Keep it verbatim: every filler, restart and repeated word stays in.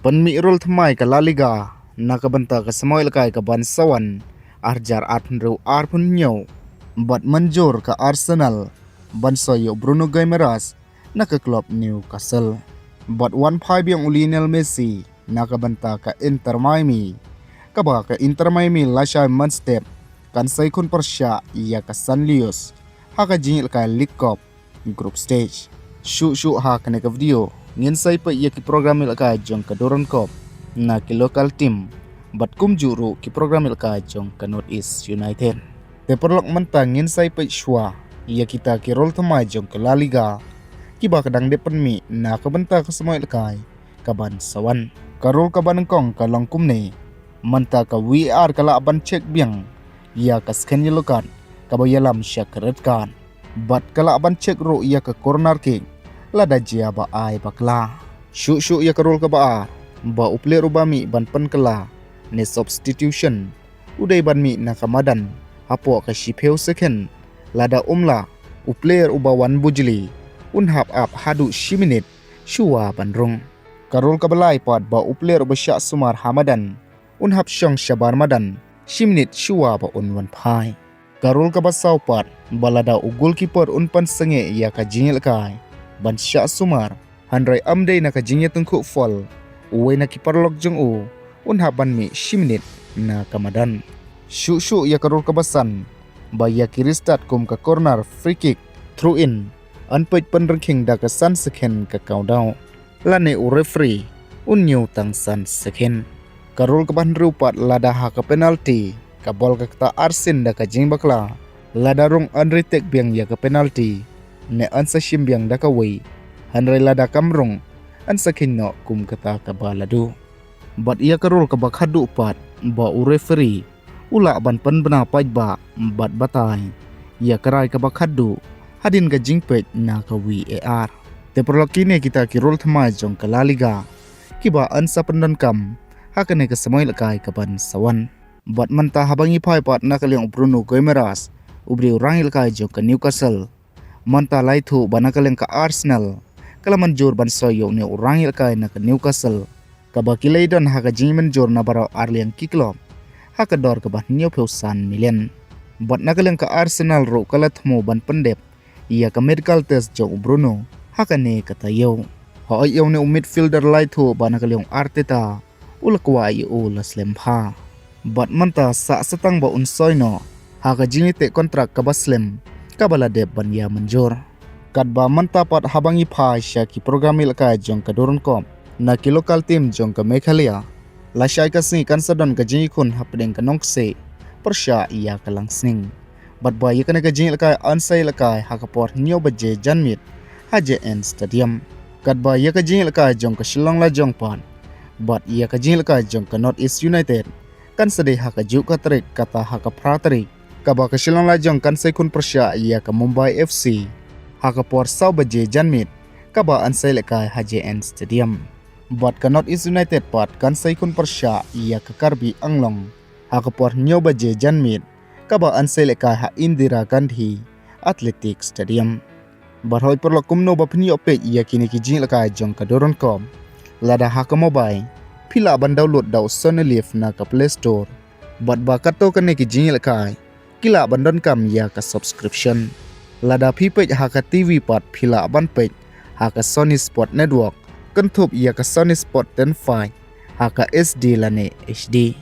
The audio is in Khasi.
Pynmih rul thymmai ka La Liga na ka bynta ka seng ïalehkai ka ban sa wan arhajar arphew hynriew arphew hynñiew bad mynjur ka Arsenal ban soi ïa u Bruno Guimaraes na ka klub Newcastle. Bad wan phai biang u Lionel Messi na ka bynta ka Inter Miami, kaba ka Inter Miami lashai mynstep kan sa ïakhun pyrshah ïa ka San Luis ha ka jingïalehkai League Cup group stage. Shuh shuh ha kane ka video ngin sa ïapeit ïa ki program ïalehkai jong ka Durand Cup na ki local team bad kumjuh ruh ki program ïalehkai jong ka North East United. Te paralok, mynta ngin sa ïapeit shuwa ïa kita ki rul thymmai jong ka La Liga kiba ka dang dep pynmih na ka bynta ka seng ïalehkai ka ban sa wan. Ka rul kaba nyngkong ka long kumne: mynta ka VAR ka lah ban check biang ïa ka second yellow card kaba ïalam sha ka red card bad ka lah ban check ruh ïa ka corner kick lada jia ba ai bakla. Shuh shuh ïa ka rul kaba ar, ba u player uba mih ban pynkylla ne substitution u dei ban mih na ka madan hapoh ka shiphew second. Lada um lah, u player uba wan bujli un hap ap haduh shi minit shuwa ban rung. Ka rul kaba lai pat, ba u player uba shah sumar ha madan un hap shong shabar madan shi minit shuwa ba un wan phai. Ka rul kaba saw pat, ba lada u goalkeeper un pynsangeh ïa ka jingïalehkai ban shah sumar, hynrei ym dei na ka jingïatyngkhuh foul uwei na ki paralok jong u, un hap ban mih shi minit na ka madan. Shuh shuh ïa ka rul kaba san, ba ïa ki restart kum ka corner, free kick, throw in, yn peit pynryngkhing da ka san second ka countdown, lane u referee un ñiew tang san second. Ka rul kaba hynriew pat, lada ha ka penalty ka bol ka kata arsien da ka jingbakla, lada rung yn retake biang ïa ka penalty ne yn sa shim biang da kawei, hynrei lada kam rung yn sa kheiñ noh kum kata kaba la duh. Bad ïa ka rul kaba khatduh pat, ba u referee u lah ban pynbna paidbah bad batai ïa ka rai kaba khatduh hadien ka jingpeit na ka VAR. Te paralok, kine kita ki rul thymmai jong ka La Liga kiba yn sa pyndonkam ha kane ka seng ïalehkai ka ban sa wan. Bad mynta haba ngi phai pat na ka liang u Bruno Guimaraes, u briew rangïalehkai jong ka Newcastle, mynta la ïathuh ba na ka liang ka Arsenal ka la mynjur ban soi ïa une u rangïalehkai na ka Newcastle, kaba ki la ïadon ha ka jingmynjur na baroh arliang ki club ha ka dor kaba hynñiewphew san million. Bad na ka liang ka Arsenal ruh ka la thmu ban pyndep ïa ka medical test jong u Bruno ha kane ka taïew. Hooid, ïa une u midfielder la ïathuh ba na ka liang u Arteta u la kwah ïa u la slem bha. Bad mynta sah sa tang ba un soi noh ha ka jingïateh kontrak kaba slem kaba la dep ban ïa mynjur. Katba mynta pat haba ngi phai sha ki program ïalehkai jong ka Durand Cup na ki local team jong ka Meghalaya, lashai ka sngi kan sa don ka jingïakhun hapdeng ka Nongkseh pyrshah ïa ka Langsning. Bad ba ïa kane ka jingïalehkai yn sa ïalehkai ha ka por hynñiew baje janmiet ha J N Stadium. Katba ïa ka jingïalehkai jong ka Shillong Lajong pat bad ïa ka jingïalehkai jong ka North East United kan sa dei ha kajuh ka tarik, kata ha ka phra tarik, kaba ka Shillong Lajong kan sa ïakhun pyrshah ïa ka Mumbai F C ha ka por saw baje janmiet, kaba yn sa ïalehkai ha J N Stadium. Bad ka North East United pat kan sa ïakhun pyrshah ïa ka Karbi Anglong ha ka por hynñiew baje janmiet, kaba yn sa ïalehkai ha Indira Gandhi Athletic Stadium. Bad hooid paralok, kumno ba phin ïoh peit ïa kine ki jingïalehkai jong ka Durand Cup? Lada ha ka mobile, phi lah ban download da u Sony Live na ka Play Store. Bad ba katto katne ki jingïalehkai ki lah ban donkam ïa ka subscription. Lada phi peit ha ka T V pat, phi lah ban peit ha ka Sony Sport Network, kynthup ïa ka Sony Sport ten five ha ka H D lane H D.